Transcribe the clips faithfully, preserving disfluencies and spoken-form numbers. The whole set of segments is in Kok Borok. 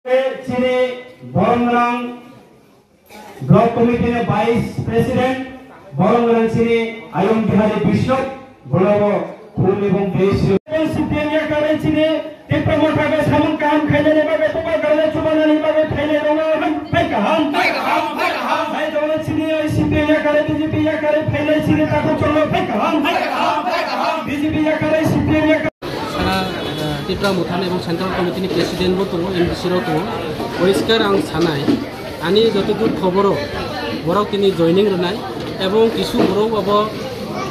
Chini borong gwnang Block Committee ni Vice President, borong gwnang chini Ayong Bihari Bishop, bolabo khulum ebong B S C. C P M yakare chini Tipra Motha ke samung kaham khainani bagwi, Tipra Motha chubanani bagwi phainai rokno hai kaham. Hai kaham, hai kaham. Hai dole chini C P M yakare, B J P yakare phainai chini takhuk cholo hai kaham. Hai kaham, hai kaham. B J P yakare, C P M yakare. Sara, eh, Tipra Motha ni ebong Central Committee ni President bo tongo, M D C rok tongo. Poriskar ang sanai, ani jotodur khoboro borok tini joining rwnai, ebong kisu borok abo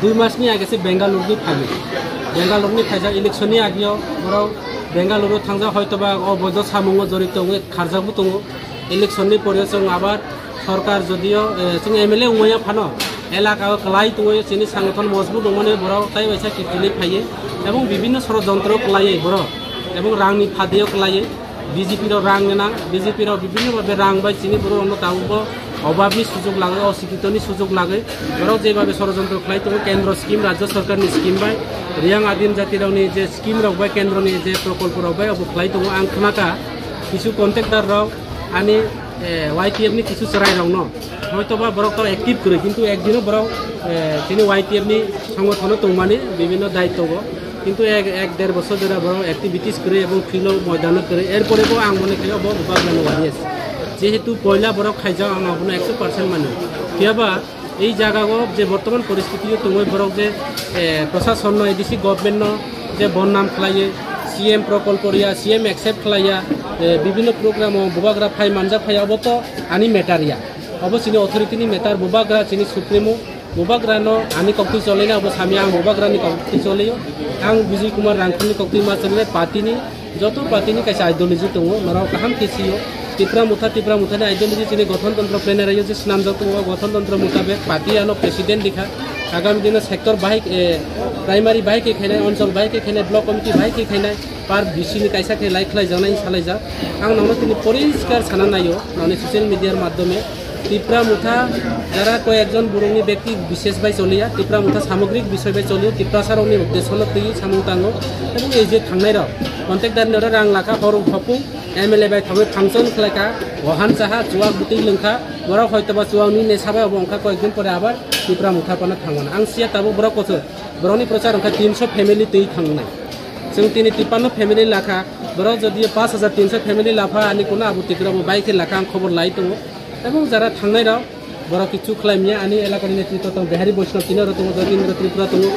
dui mas ni age se Bengaluru ni phai. Bengaluru ni phaijak election ni ageo borok Bengaluru thangjak, hoitoba o boido samungo jorito wngwi kharjak bo tongo. Election ni pore chwng abar sorkar jodio, eh, chwng M L A wngmaya phano elaka o kwlai tongwi chini sangothon mojbut wngmani borok tai waisa kiphilwi phaiwi ebong bibinno sorojontro kwlaiwi borok ebong rangni phadio kwlaiwi B J P rok rang gwnang, B J P rok bibinno bhabe rang bai chini borok rokno tabukbo obabni sujuk lagwi, osikitoni sujuk lagwi borok jebabe sorojontro khlai tongo, kendro scheme, rajyo sorkarni scheme bai Riyang Adim Jati rokni je scheme rok bai kendroni je prokolpo rok bai obo khlai tongo. Ang khna kha kisu contractor rok ani, eh, Y T F ni kisu chwrai rokno hoitoba borok to active kwrwi, kintu ekdino borok, eh, chini Y T F ni songothono tongmani bibinno daityo go, kintu ek, ek der bosor jora borok activities kwrwi ebong field o moidano kwrwi, erpore bo ang mone khayo bo bubagrano warias, jehetu poila borok khaijak ang abono ekso percent mano, phiyaba ei jaga o je bortoman poristiti o tongwi borok je, eh, prasasonno, A D C governmentno je bonnam khlaiwi, C M prokolpo riya, C M accept khlaiya, eh, bibinno program o bubagra phai manjak phaiya, obo to ani matter ya. Obo chini authority ni matter, bubagra chini supremo, bubagrano ani koktwi cholaina obo samya ang bubagrani koktwi cholaio. Ang Bijay Kumar Rangkhal ni koktwi ma cholainai, party ni joto party ni kaisa ideology tongo, norok kaham khe sio. Tipra Motha, Tipra Motha ni ideology chini Gothon Tantro Plenary o je swnamjak tongo, Gothon Tantro mutabek party ano president rikha. Agami dino sector bahai, eh, primary bahai khe khainai, onchol bahai khe khainai, block committee bahai khe khainai, par B C ni kaisa khe lai khlai jaknai, salai jak. Ang nono tini poriskar sana naio, noni social media madhyome. Tipra Motha jara koyekjon borokni bekti bishesh bai choliya, Tipra Motha samogrik bishoy bai choliya, Tiprasa rokni uddeshono twi samung tango. Ebong ei je thangnai rok, contractor ni oro rang lakha, hor hopung, M L A bai thangwi function khlaikha, wahan chaha, chuwak bwtwi lwngkha, borok hoitoba chuwak nwi ne sabai obo wngkha, koyekdin pore abar Tipra Motha phano thangmano. Ang siya tabuk borok kochok, borokni prochar wngkha tinso family twi thangnai. Chwng tini tipanno family lakha, borok jodi pash hajar tinso family lapha, ani kuno abo Tipra bo bai khe lakha, ang khobor lai tongo. Ebong jara thangnai rok, borok kichu khlai manya, ani elakani netritwo tong Bihari Vaishnav tini oro tongo, Jatindra Tripura tongo.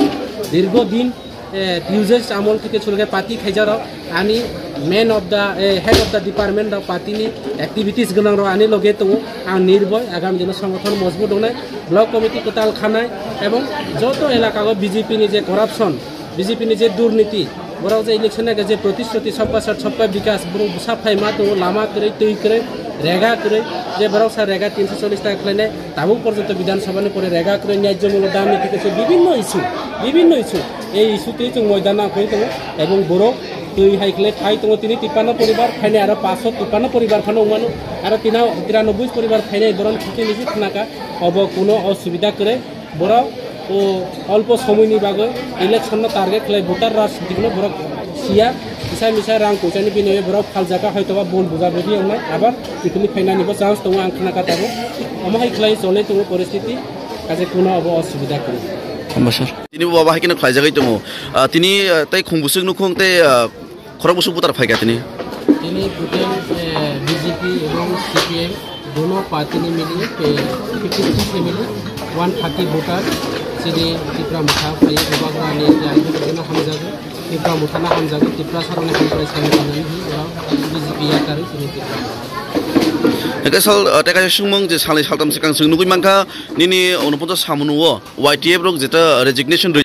Dirgo din, eh, P U J amol theke chulge party khaijak rok, ani man of the, eh, head of the department rok, party ni activities gwnang rok ani loge tongo. Ang nirboy, agami dino songothono mojbut wngnai, block committee kwtal khanai, ebong joto elaka o B J P ni je corruption, B J P ni je durniti, borok je election age je protisruti, sabka sath sabka bikas, borok bwsa phai ma tongo, lama kwrwi, twi kwrwi, rega kwrwi, je borok sa rega tinso chollish taka khlainai, tabuk porjonto Bidhan Sabha ni pore rega kwrwi, nyajjo mulo dam niti kaisa bibinno issue, bibinno issue, ei issue twi chwng moidan nang phai tongo, ebong borok twi hai khlai phai tongo, tini tippanno poribar, phainai aro paanso tippanno poribar phano wngmano, aro tina-, tiranoboi poribar phainai, boron khati niji khnaka, obo kuno osubida kwrwi. Borok, o, olpo somoini bagwi election no target khlai voter rajniti no borok siya, kisa misa rang poisa ni bini borok phaljaka, hoitoba bol buja budi wngnai, abar kiphilwi phainani bo chance tongo, ang khna kha tabuk. Omo hai khlai cholwi tongo poristiti, kaisa kuno obo osubida kwrwi. Hambai sir. Tini bo baba hai kheno khlaijagwi tongo. Ah, tini, ah, tei khung bwswk nukhung tei, ah, Khorok bwswk voter phaikha tini? Tini total, eh, B J P ebong C P M dono party ni mili, eh, fifty three family, one thirty voter chini Tipra Motha phai, Bubagra ni je aidologino hamjago, Tipra Motha no hamjago, Tiprasa rokni hamjago, sani tanani hi, oro B J P yakarwi chini Tipra Motha. Hingke sal, eh, tei kaisa swngmung je salni saltam swkang chwng nugui mankha, nini unoponchas samung o Y T F rok jeta resignation